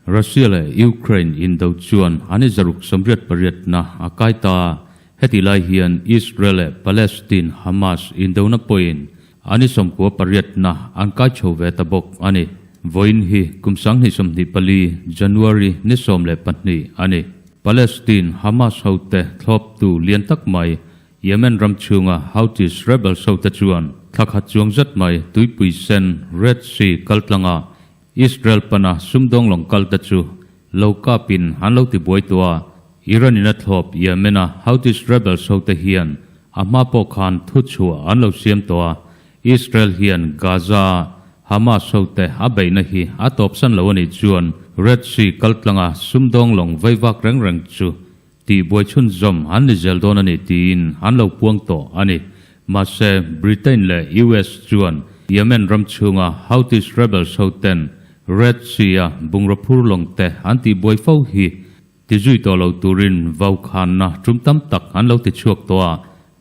Russia leh Ukraine indo chuan an i 188 na a kai ta. Heti lai hian Israel leh Palestine Hamas indona pawhin an i 98 na an kai chho ve ta bawk a ni. Vawiin hi kum 2024 January ni 12 a ni. Palestine Hamas hote thlawptu lian tak mai Yemen ram chhunga Houthis rebels hote chuan thla khat chuang zet mai Tuipui Sen, Red Sea, kaltlanga Israel pana sumdawng lawng kal te chu lo kapin an lo ti buai tawh a, Iran in a thlawp Yemen-a Houthis rebels hote hian a hma pawh khan thu chhuah an lo siam tawh a, Israel hian Gaza-a Hamas hote a beihna hi a tawpsan lo a nih chuan Red Sea kaltlanga sumdawng lawng veivak reng reng chu tih buai chhunzawm an ni zel dawn a ni tiin an lo puang tawh a ni. Mahse, Britain leh US chuan Yemen ram chhunga Houthis rebels hoten Red Sea-a bungraw phur lawng te an tih buai fo hi ti zui tawh lo turin vaukhanna tum tam tak an lo ti chhuak tawh a.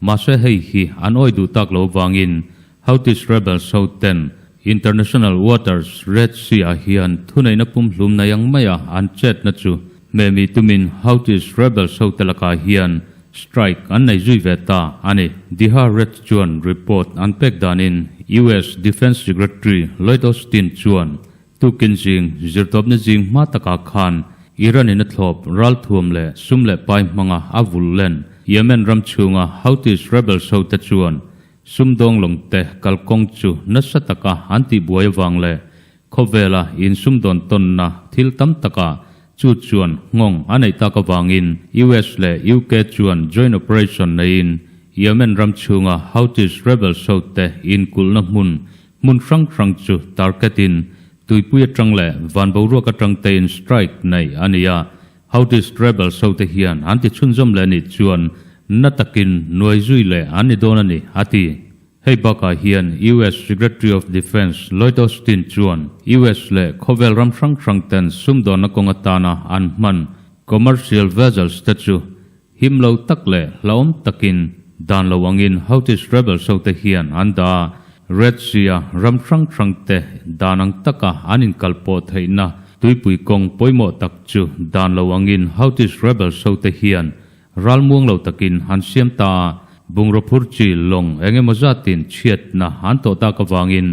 Mahse hei hi an awi duh tak lo vangin Houthis rebels hoten International waters Red Sea-ah hian thuneihna pumhlum nei ang maia an chetna chu hmehmi tumin Houthis rebels hote lakah hian strike an nei zui ve ta a ni. Diha Red chuan report an pek danin US Defence Secretary Lloyd Austin chuan tukin zing zirtawpna zing hma takah khan Iran in a thlawp ralthuam leh sum leh pai hmanga a vul len Yemen ram chhunga Houthis rebels hote chuan Sumdawng lawngte kalkawng chu nasa taka an tihbuai avang leh khawvela insumdawn tawnna thil tam takah chu chuan nghawng a neih tak avangin US leh UK chuan joint operation neiin Yemen ram chhunga Houthis rebels hote inkulhna hmun hmun hrang hrang chu target-in tuipui atang leh van boruak atang tein strike nei a ni a. Houthis rebels hote hian an ti chhunzawm leh anih chuan na takin nuai zui leh an ni dawn a ni, a ti. Hei bakah hian US Secretary of Defence Lloyd Austin chuan US leh khawvel ram hrang hrang ten sumdawnna kawng atana an hman commercial vessels te chu him lo tak leh hlauhawm takin dan lo angin Houthis rebels hote hian an dah a, Red Sea-a ram hrang hrang te dan ang taka an inkalpawh theihna tuipui kawng pawimawh tak chu dan lo angin Houthis rebels hote hian ralmuang lo takin an siam ta a, bungraw phur chi lawng eng emaw zatin chhiatna an tawh tak avangin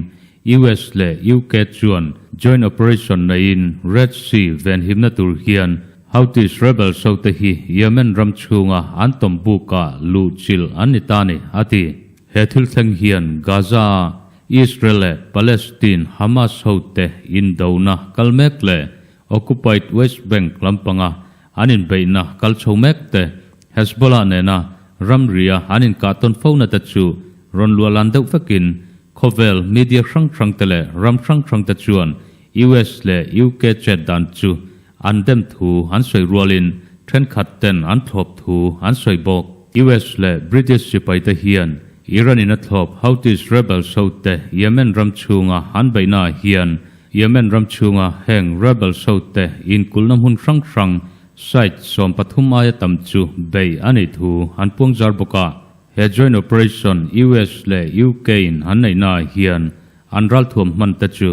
US leh UK chuan joint operation neiin Red Sea venhimna tur hian Houthis rebels hote hi Yemen ram chhunga an tawm bukah luhchilh an ni ta ni, a ti. He thil thleng hian Gaza-a Israel leh Palestine Hamas hote indona kal mek leh Occupied West Bank lampanga an inbeihna kal chho mek te, Hezbollah nena ramria an inkah tawn fona te chu rawn luahlan deuh vekin khawvel media hrang hrang te leh ram hrang hrang te chuan US leh UK chet dan chu an dem thu an sawi rualin thenkhat ten an thlawp thu an sawi bawk. US leh British sipai te hian Iran in a thlawp Houthis rebels hote Yemen ram chhunga an beihna ah hian Yemen ram chhunga heng rebels hote inkulhna hmun hrang hrang site 13 aia tam chu bei a nih thu an puangzar bawk a. He joint operation US leh UK in an neihna ah hian an ralthuam hman te chu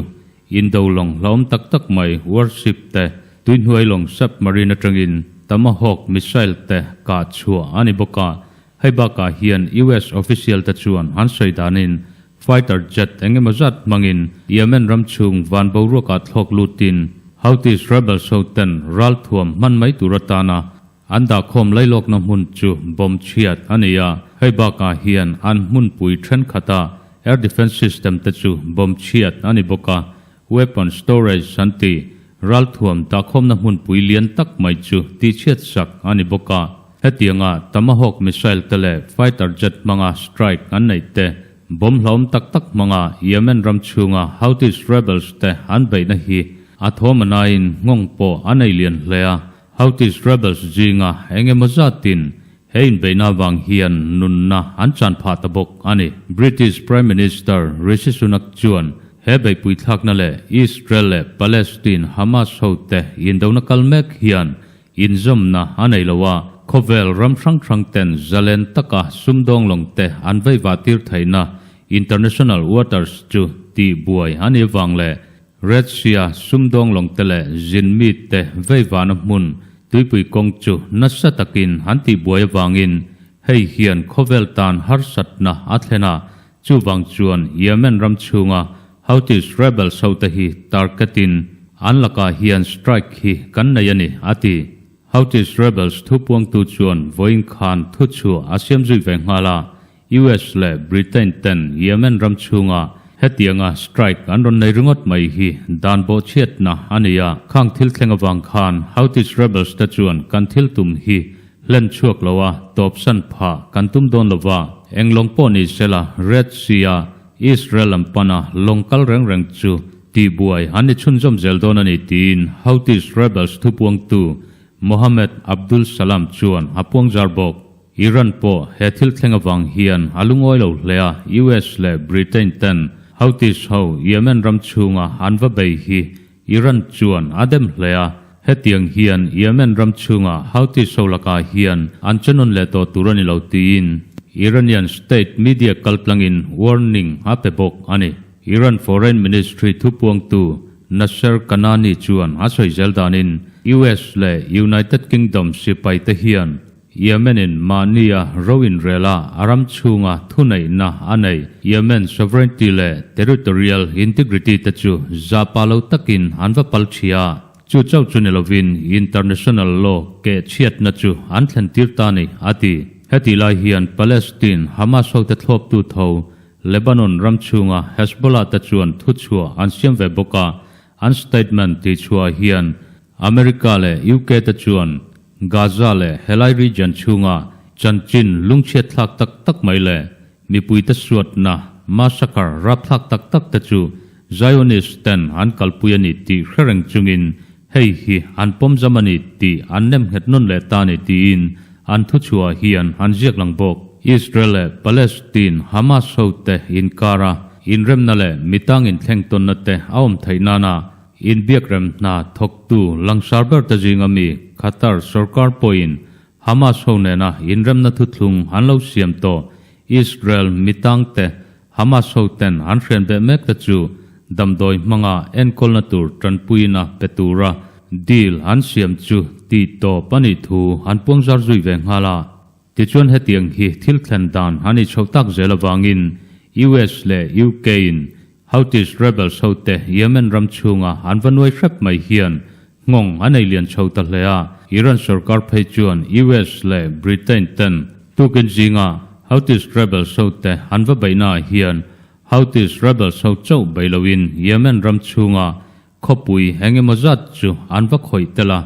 Indo lawng hlauhawm tak tak mai warship te, tuihnuai lawng submarine atangin Tomahawk missile te kah chhuah a ni bawk a. Hei bakah hian US official te chuan an sawi danin fighter jet eng emaw zat hmangin Yemen ram chhung van boruakah thlawk lutin Houthis rebels ho ten ralthuam hman mai tur atana an dahkhawm lailawkna hmun chu bomb chhiat a ni a. Hei bakah hian an hmunpui thenkhatah Air defence system te chu bomb chhiat a ni bawk a, weapon storage an ti. Ralthuam dahkhawmna hmunpui lian tak mai chu tihchhiat sak a ni bawk a. Hetianga Tomahawk missile te leh fighter jet hmanga strike an neih te, bomb hlauhawm tak tak hmanga Yemen ram chhunga Houthis rebels te an beihna hi a thawm a naiin nghawng pawh a nei lian hle a. Houthis rebels zinga eng emaw zatin He inbeihna avang hian nunna an chan phah ta bawk a ni. British Prime Minister Rishi Sunak chuan he beihpui thlakna leh Israel leh Palestine Hamas hote indona kal mek hian inzawmna a nei lo a, khawvel ram hrang hrang ten zalen taka sumdawng lawng te an veivah tir theihna international waters chu tihbuai a nih avang leh. Red Sea-a sumdawng lawngte leh zin mite veivana hmun tuipui kawng chu nasa takin an tihbuai avangin hei hian khawvel tan harsatna a thlen a, chuvang chuan Yemen ram chhunga Houthis rebels hote hi target-in an lakah hian strike hi kan nei a ni, a ti. Houthis rebels thupuangtu chuan vawiin khan thuchhuah a siam zui ve nghal a, US leh Britain ten Yemen ram chhunga hetianga strike an rawn nei ringawt mai hi dan bawhchhiatna a ni a, khang thil thleng avang khan Houthis rebels te chuan kan thil tum hi hlen chhuak lo a, tawpsan phah kan tum dawn lo va, eng lawng pawh ni sela Red Sea-a Israel lam pana lawng kal reng reng chu tihbuai an ni chhunzawm zel dawn a ni tiin Houthis rebels thupuangtu Mohammed Abdul Salam chuan a puangzar bawk. Iran pawh he thil thleng avang hian a lungawi lo hle a, US leh Britain ten Houthis ho Yemen ram chhunga an va bei hi Iran chuan a dem hle a, hetiang hian Yemen ram chhunga Houthis ho lakah hian an che nawn leh tawh tur a ni lo tiin Iranian state media kaltlangin warning a pe bawk a ni. Iran Foreign Ministry thupuangtu Nasser Kanani chuan a sawi zel danin US leh United Kingdom sipaite hian Yemen-in mahnia ro inrela a ram chhunga thuneihna a nei. Yemen sovereignty leh territorial integrity te chu zahpah lo takin an va pal thia. Chu chauh chu ni lovin international law keh chhiatna chu an thlen tir ta ni, a ti. Hetih lai hian Palestine Hamas hote thlawptu tho Lebanon ram chhunga Hezbollah te chuan thuchhuah an siam ve bawk a, an statement tihchhuah hian America leh UK te chuan Gaza leh helai region chhunga chanchin lungchhiat thlak tak tak mai leh mipuite suatna, massacre, rapthlak tak tak te chu Zionist ten an kalpui a ni tih hre reng chungin hei hi an pawm zam a ni tih an nem nghet nawn leh ta a ni tiin an thuchhuah hian an ziak lang bawk. Israel leh Palestine Hamas hote inkara inremna leh mitang inthleng tawnna te a awm theih nana Inbiakrem hna thawktu langsar ber te zinga mi Qatar sorkar pawhin Hamas ho nena inremna thuthlung an lo siam tawh. Israel mitangte Hamas ho ten an hrian beh mek te chu damdawi hmanga enkawlna tur tanpuina pe tura deal an siam chu tih tawp a nih thu an puangzar zui ve nghal a. Tichuan hetiang hi thil thlen dan an inchhoh tak zel avangin US leh UK in Houthis rebels hote Yemen ram chhunga an va nuai hrep mai hian nghawng an ei lian chho ta hle a. Iran sorkar phei chuan US leh Britain ten tukin zinga Houthis rebels hote an va beihna ah hian Houthis rebels ho chauh bei loin Yemen ram chhunga Khawpui eng emaw zat chu an va khawih tel a,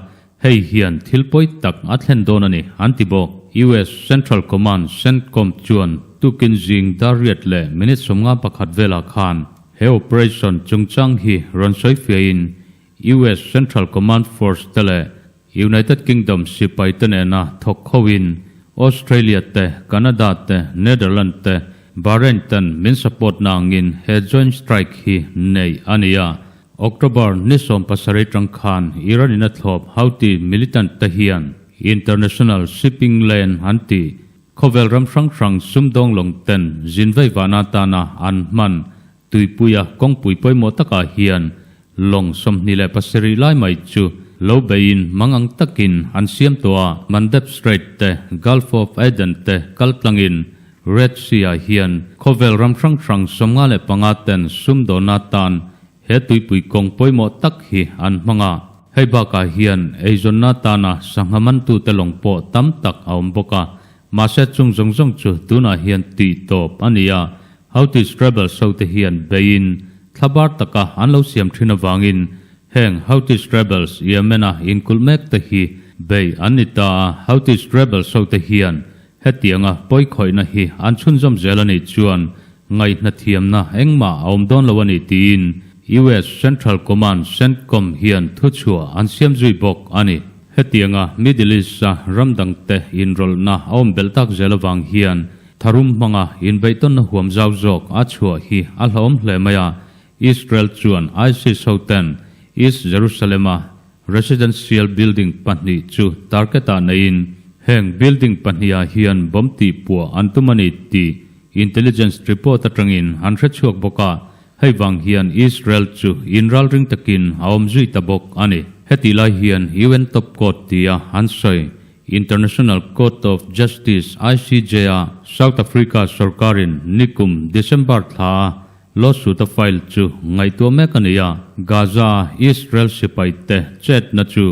hei hian thil pawi tak a thlen dawn a ni, an ti bawk. US Central Command, CENTCOM, chuan tukin zing dar riat leh minute 51 velah khan he operation chungchang hi rawn sawi fiahin US Central Command Force te leh United Kingdom sipai te nena thawk khoin Australia te, Canada te, Netherlands te, Bahrain ten min support na angin he joint strike hi neih a ni a. October ni 17 tang khan Iran in a thlawp Houthi militant te hian international shipping lane an tih khawvel ram hrang hrang sumdawng lawng ten zin vei vahna atana an hman Tuipuia kawngpui pawimawh takah hian lawng 27 lai mai chu lo beiin mangang takin an siam tawh a, Mandeb Strait te, Gulf of Aden te kal tlangin Red Sea-ah hian khawvel ram hrang hrang 55 ten sumdawnna tan he tuipui kawng pawimawh tak hi an hmang a. Hei bakah hian eizawnna tana sangha mantute lawng pawh tam tak a awm bawk a, mahse chung zawng zawng chu tunah hian tih tawp a ni a, Houthis rebels hote hian beiin thlabar taka an lo siam thin avangin heng Houthis rebels Yemen-a inkulh mek te hi bei an ni ta a. Houthis rebels hote hian hetianga pawikhawihna hi an chhunzawm zel a nih chuan ngaihna thiamna engmah a awm dawn lo a ni tiin US Central Command, CENTCOM, hian thuchhuah an siam zui bawk a ni. Hetianga Middle East-a ram dangte inrawlhna a awm belh tak zel avang hian Tharum hmanga inbeihtawnna huam zau zawk a chhuah hi a hlauhawm hle mai a, Israel chuan ISIS hoten East Jerusalem-a residential building pahnih chu target-ah neiin heng building pahnihah hian bomb tihpuah an tum a ni tih intelligence report atangin an hre chhuak bawk a. Hei vang hian Israel chu inralring takin a awm zui ta bawk a ni. Hetih lai hian UN Top Court tia an sawi International Court of Justice, ICJ, a South Africa sorkarin nikum December thla a lawsuit a file chu ngaihtuah mek a ni a. Gaza-a Israel sipaite chetna chu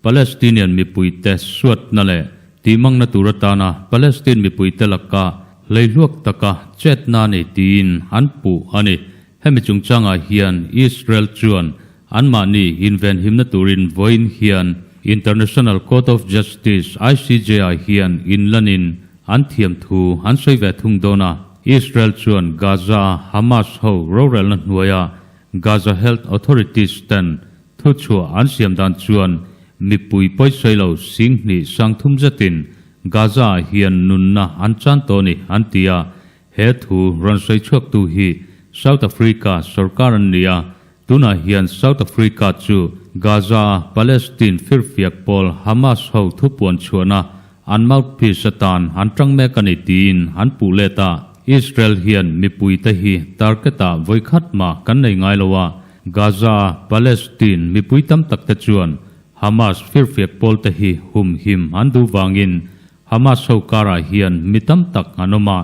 Palestinian mipuite suatna leh tihmangna tur atana Palestine mipuite laka hleihluak taka chetna a ni tiin an puh a ni. Hemi chungchangah hian Israel chuan anmahni invenhimna turin vawiin hian International Court of Justice, ICJ, ah hian inlanin an thiam thu an sawi ve thung dawn a. Israel chuan Gaza-a Hamas ho rorelna hnuaia Gaza Health Authorities ten Thuchhuah an siam dan chuan mipui pawisawi lo 20 sangthum zetin Gaza-ah hian nunna an chan tawh a ni an ti a, he thu rawn sawi chhuaktu hi South Africa sorkar an ni a, tunah hian South Africa chu Gaza-a Palestine firfiak pawl Hamas ho thupuan chhuahna an mouthpiece atan an tang mek a ni tiin an puh let a. Israel hian mipuite hi target-ah vawikhat mah kan nei ngai lo a, Gaza-a Palestine mipui tam tak te chuan Hamas firfiak pawl te hi humhim an duh vangin Hamas ho karah hian mi tam tak an awm a,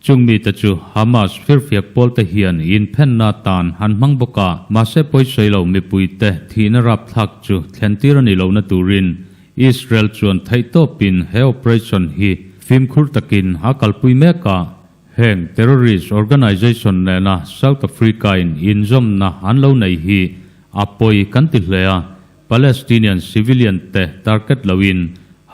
chung mite chu Hamas firfiak pawl te hian inphenna tan an hmang bawk a, mahse pawisawi lo mipuite thihna rapthlak chu thlentir a ni lohna turin Israel chuan theihtawpin he operation hi fimkhur takin a kalpui mek a. Heng terrorist organization nena South Africa-in inzawmna an lo nei hi a pawi kan ti hle a, Palestinian civilian te target loin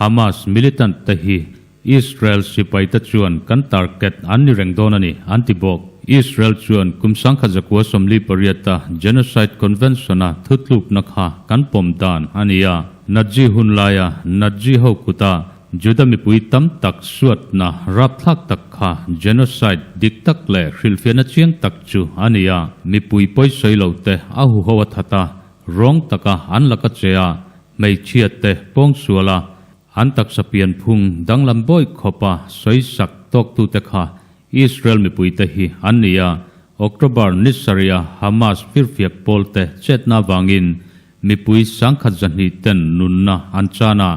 Hamas militant te hi Israel sipai te chuan kan target an ni reng dawn a ni, an ti bawk. Israel chuan kum 1948 a Genocide Convention a thutlukna kha kan pawm dan a ni a, Nazi hun laia Nazi ho kuta Juda mipui tam tak suatna rapthlak tak kha genocide dik tak leh hrilhfiahna chiang tak chu a ni a, mipui pawisawi lo te a huho a that a, rawng taka an laka che a, hmeichhia te pawngsual a, an taksa pianphung danglam bawih khawpa sawisak tawktute kha Israel mipuite hi an ni a, October ni sarih a Hamas firfiak pawlte chetna avangin mipui 1200 ten nunna an chan a,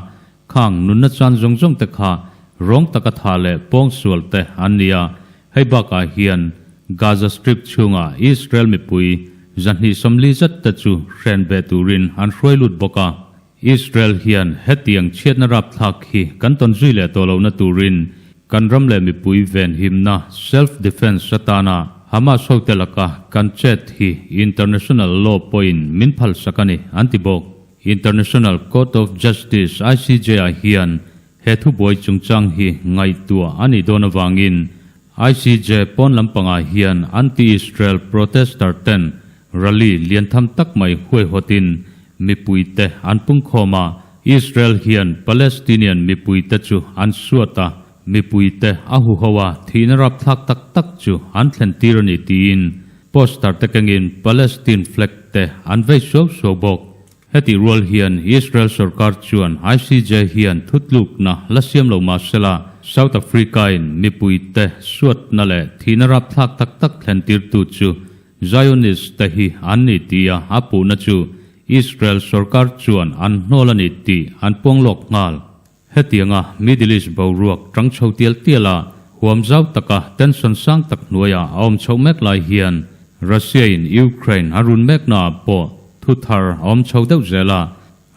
Khang nunna chan zawng zawng te kha rawng taka tha leh pawngsual te an ni a, hei bakah hian Gaza Strip chhunga Israel mipui 240 zat te chu hren ve turin an hruai lut bawk a. Israel hian hetiang chhiatna rapthlak hi kan tawn zui leh tawh lohna turin kan ram leh mipui venhimna, self defence, atana Hamas hote laka kan chet hi international law pawhin min phalsak a ni, an ti bawk. International Court of Justice, ICJ, ah hian he thubuai chungchang hi ngaihtuah a nih dawn avangin ICJ pawn lampangah hian anti-Israel protester ten rally lian tham tak mai huaihawtin mipuite an pungkhawm a, Israel hian Palestinian mipuite chu an suat a, mipuite a huho a, thihna rapthlak tak tak chu an thlen tir a ni tiin Poster te kengin Palestine flag te an vei suau suau bawk. Hetih rual hian Israel sorkar chuan ICJ hian thutlukna la siam lo mah sela, South Africa-in mipuite suatna leh thihna rapthlak tak tak thlentirtu chu Zionist te hi an ni tia a puhna chu Israel sorkar chuan an hnawl a ni tih an puang lawk nghal. Hetianga Middle East boruak tang chho tial tial a, huam zau taka tension sang tak hnuaiah a awm chhoh mek lai hian Russia-in Ukraine a run meknaah pawh thu thar a awm chho deuh zel a,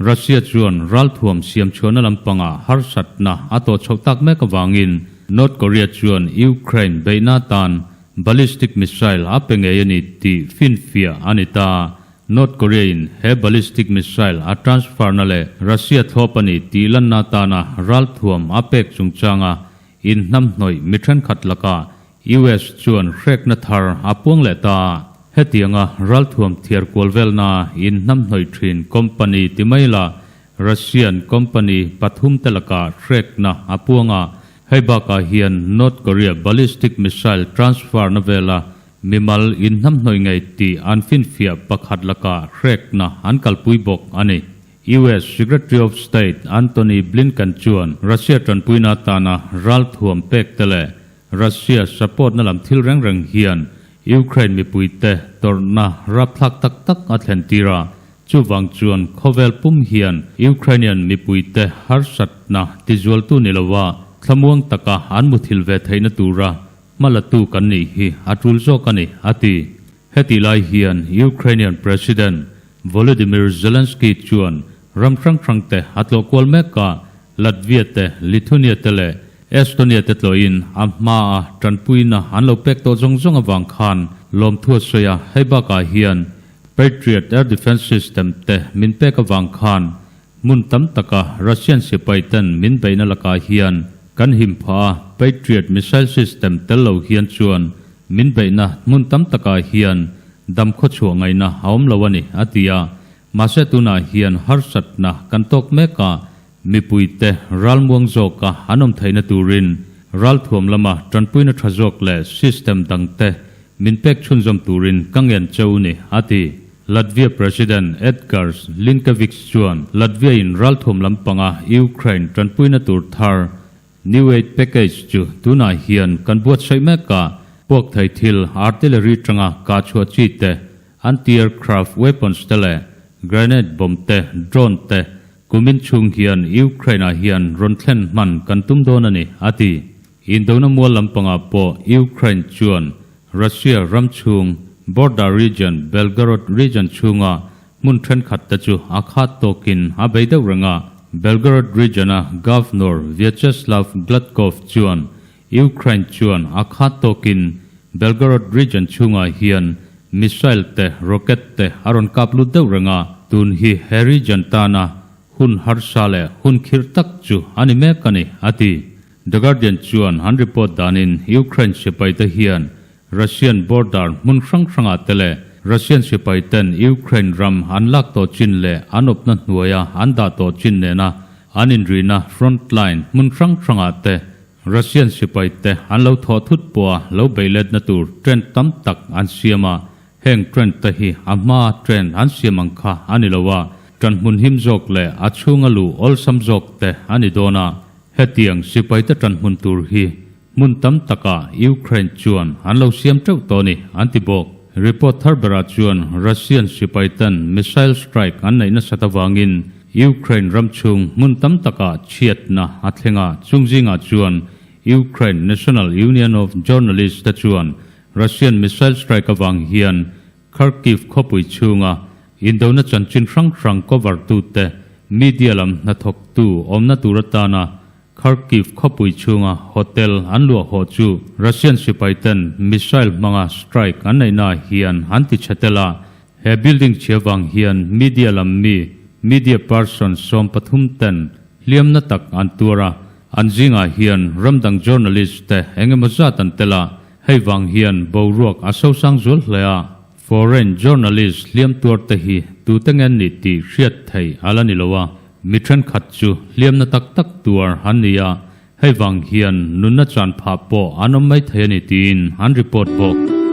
Russia chuan ralthuam siam chhuahna lampangah harsatna a tawh chhoh tak mek avangin North Korea chuan Ukraine beihna atan ballistic missile a pe ngei a ni tih finfiah a ni ta. North Korea-in he ballistic missile a transfer-na leh Russia thlawp a ni tih lanna atana ralthuam a pek chungchanga inhnamhnawih mi thenkhat lakah US chuan hrekna thar a puang leh ta. Hetianga ralthuam thiar kual velna inhnamhnawih thin company ti mai la Russian company pathum te lakah hrekna a puang a. Hei bakah hian North Korea ballistic missile transfer-na vela Mimal inhnamhnawih ngei tih an finfiah pakhat lakah hrekna an kalpui bawk a ni. US Secretary of State Antony Blinken chuan Russia tanpuina atana ralthuam pek te leh Russia support na lam thil reng reng hian Ukraine mipuite tawrhna rapthlak tak tak a thlen tir a, chuvang chuan khawvel pum hian Ukrainian mipuite harsatna tizualtu ni lova thlamuang taka an muthilh ve theihna tura hmalatu kan nih hi a tul zawk a ni, a ti. Hetih lai hian Ukrainian President Volodymyr Zelensky chuan ram hrang hrangte a tlawh kual mek a, Latvia te, Lithuania te leh Estonia te tlawhin a hmaa tanpuina an lo pek tawh zawng zawng avang khan lawmthu a sawi a, hei bakah hian Patriot air defence system te min pek avang khan hmun tam taka Russian sipai ten min beihna lakah hian kan him phah a, Patriot missile system tel lo hian chuan min beihna hmun tam takah hian dam khawchhuah ngaihna a awm lo a ni, a ti a. Mahse tunah hian harsatna kan tawk mek a, mipuite ralmuang zawka an awm theihna turin ralthuam lama tanpuina tha zawk leh system dangte min pek chhunzawm turin ka ngen cheu ni, a ti. Latvia President Edgars Linkevics chuan Latvia-in ralthuam lampanga Ukraine tanpuina tur thar New Aid Package chu tunah hian kan buatsaih mek a, puak thei thil artillery tanga kah chhuah chi te, Anti-aircraft weapons te leh grenade bomb te, drone te kumin chhung hian Ukraine-ah hian rawn thlen hman kan tum dawn a ni, a ti. Indona mual lampangah pawh Ukraine chuan Russia ram chhung border region Belgorod region chhunga hmun thenkhat te chu a khat tawkin a bei deuh reng a. Belgorod region-a Governor Vyacheslav Gladkov chuan Ukraine chuan a khat tawkin Belgorod region chhungah hian missile te, rocket te a rawn kap lut deuh reng a, tun hi he region tana hun harsa leh hun khirh tak chu a ni mek a ni, a ti. The Guardian chuan an report danin Ukraine sipaite hian Russian border hmun hrang hrangah te leh Russian sipaiten Ukraine ram an lak tawh chin leh an awpna hnuaia an dah tawh chin nena an inrihna front line hmun hrang hrangah te Russian sipaite an lo thawh thut pawha lo beihletna tur trend tam tak an siam a, heng trend te hi a hmaa trend an siam ang kha a ni lo a, ṭanhmun him zawk leh a chhunga luh awlsam zawk te a ni dawn a, hetiang sipaite ṭanhmun tur hi hmun tam takah Ukraine chuan an lo siam teuh tawh a ni, an ti bawk. Report thar berah chuan Russian sipaiten missile strike an neih nasat avangin Ukraine ram chhung hmun tam takah chhiatna a thleng a, chung zingah chuan Ukraine National Union of Journalists te chuan Russian missile strike avang hian Kharkiv khawpui chhunga indona chanchin hrang hrang cover tute media lam hnathawktu awmna tur atana Kharkiv khawpui chhunga hotel an luah haw chu Russian sipaiten missile hmanga strike an neihnaah hian an ti chhe tel a. He building chhia vang hian media lam mi, media person, 13 ten hliamna tak an tuar a, an zingah hian ramdang journalist te eng emaw zat an tel a, hei vang hian boruak a sosang zual hle a. Foreign journalist hliam tuar te hi tute nge an nih tih hriat theih a la ni lo a, mi thenkhat chu hliamna tak tak tuar an ni a, hei vang hian nunna chan phah pawh an awm mai thei a ni tiin an report bawk.